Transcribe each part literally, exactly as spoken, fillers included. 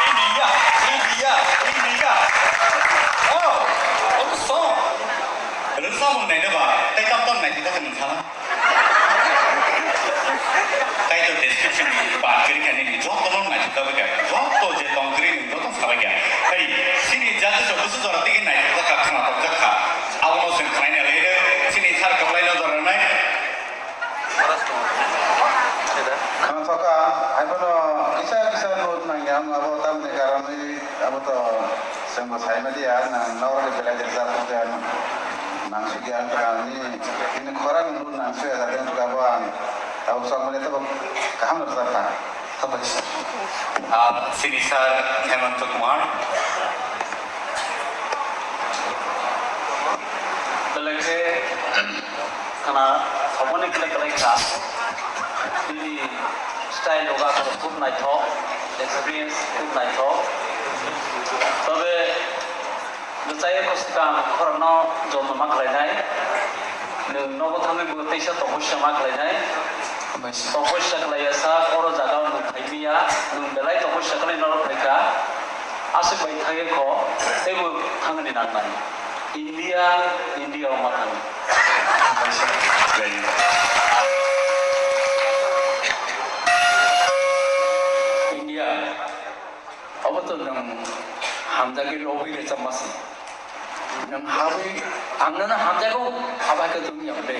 India, India, India. Oh, what a song. Rwchapmung nainai ba, tei tam tam naithotok khe nwng sana. Tei to description ni ban kwrwi kha nini joto no naithotok kha, joto je tong kwrwi nwng joto sabai kha. Tei chini jati so busu jora tigi naithotok kha, khwnatok jak kha. Abono chwng khlaina le chini sar kwplai no jora nai. Ang thoka, hai phano kisa kisa note nangya, ang abo tamni karon ri, abo to chwngbo saima diya, nang nokra ni belai de sa thok ya, nang sugya ang thoka, ni, ni khorang note nang suya, jate ang thoka bo ang, abo sok mane to kaham no sa kha. Hambai sir. Ah, chini sir Hemanta Kumar. Belai khe khana soboni khlai khlai kha. Nini style o ga khub naithok, experience khub naithok. Tobe Bwchai eko swkang khorokno joto ma khlainai. Nwng nogo thangwi bo teisa topusya ma khlainai. Hambai sir. Topusya khlaiya sak oro jaga o nwng phaimiya, nwng belai topusya khlai norok phaikha. Aswk bai thangwi kho, teibo thangni nangnai. India, India o ma thangwi. Hambai sir. India. Obo to nwng hamjagwi lobwi rwchapma se. Nwng habwi ang nono hamjago, habai khe tongwi ya ble.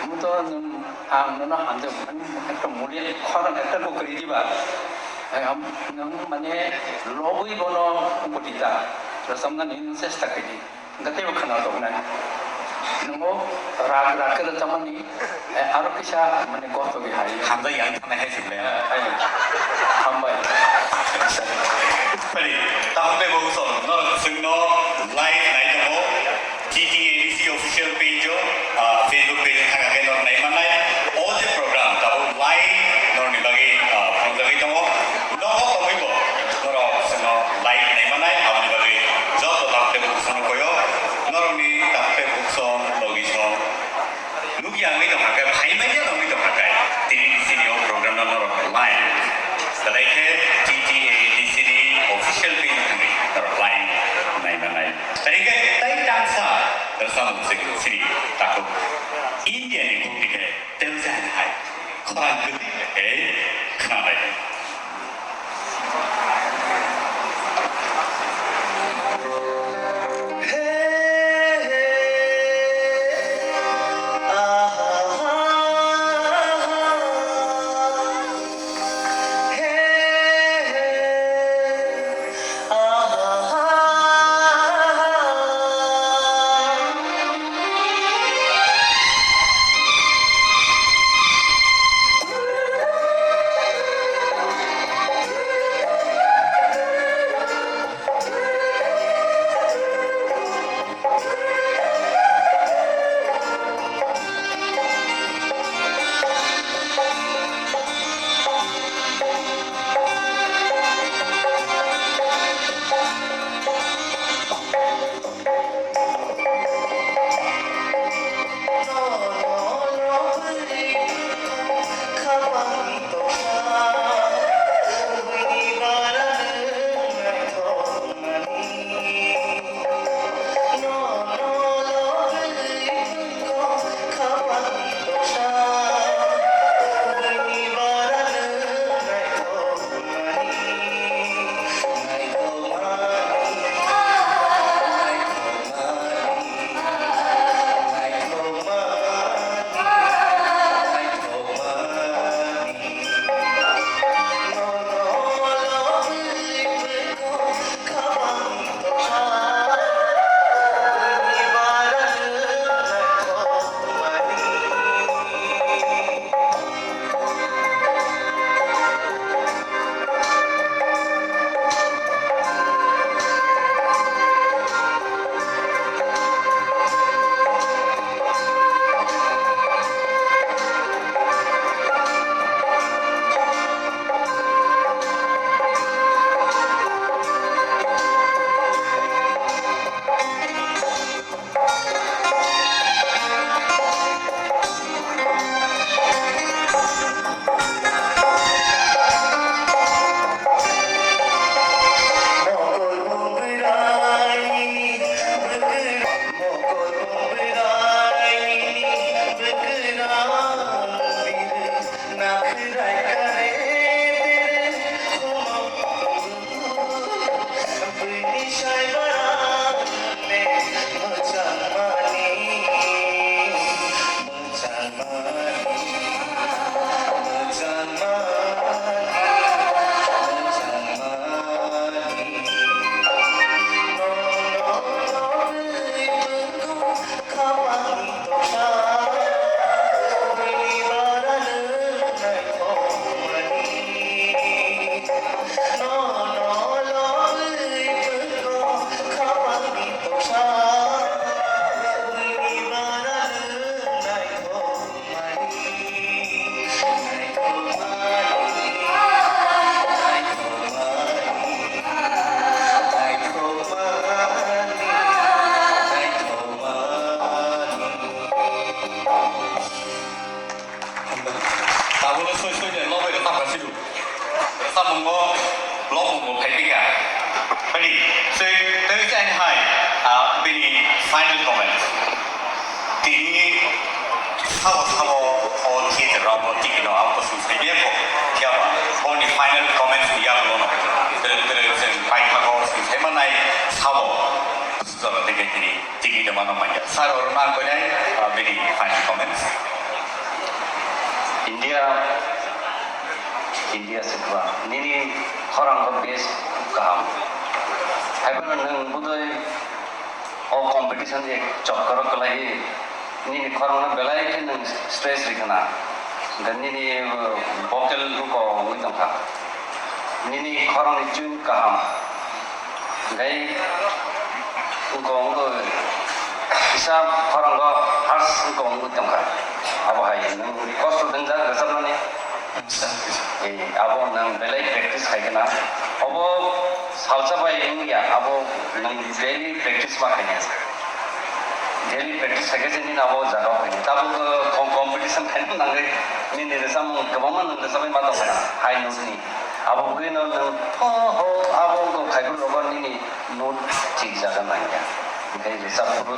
Omo to nwng ang nono hamjago, ekta mulia khorang ekta bo kwrwi diba. Nwng mane lobwi bono bwtwi ta rwchapnani nwng chesta khaidi. Hwnkhe teibo khwna tongnai. Nwngo rak rak khe rwchapmani, eh, aro kisa mane gosto bi hai. Hamjak yang thangnai hai se ble. Eh, eh. Hambai. Pari, tamo tei bo usom, norok chwngno live nai tongo. T T A D C official page o, ah, Facebook page o thangna khe norok nai mannai. O je program tabuk live norokni bagwi, ah, phunukjagwi tongo. Nogo tongwi bo norok chwngno live nai mannai, aboni bagwi joto takhuk tei bukhuk songno koi o. Norokni takhuk tei bukhuk song, logi song nukya wngwi tongkha khe, phaimanya wngwi tongkha khe, tini ni sini o program no norok live. Belai khe T T A D C ni official page thangwi norok live nai mannai. Tei khe tei tangsa rwchapmung chwng sini takhuk India ni buktwi khe Tei jani hai khorang kwtwi khe khna lai. Tabukno soi soi de lobai rwchapkha sidu. Rwchapmungno lobongbo phai phikha. Ani, soi tei chani hai, ah, bini final comments. Tini sabo sabo o theater rok no tiki no ang kosong sai biya ko. Phiya ba, boni final comments ni yagulo no. Tere tere chwng paithago song sai manai sabo. Soro teke tini. Tiki de mano manya. Sir, oro na koi nai, ah, bini final comments. India, India sikwa. Nini khorang ko best kaham. Hai bono nwng budoi o competition je chokoro kwlai nini khorang no belai khe nwng stress rikana. Dan nini, uh, vocal ko wngwi tongkha. Nini khorang ni tune kaham. Hingkai wngkha, wngkha kisa khoranggo harsh wngkha, wngwi tongkha. Abo hai nwng kosto dwngjak rwchapnani. Acha, acha. Eh, abo nwng belai practice khai khna. Obo salsa bai wngya, abo nwng daily practice ma khaina. Daily practice khai khe se nini abo jaga o khaina. Tabuk, eh, com-, competition khaina nangwi nini rwchapmung kwbangma nwng rwchapwi ma tong khna. Hai nwngni. Abo bwino nwng ho ho abo wngkha khaibrwk rogo nini mood thik jaga nangya. Hingke rwchap phuru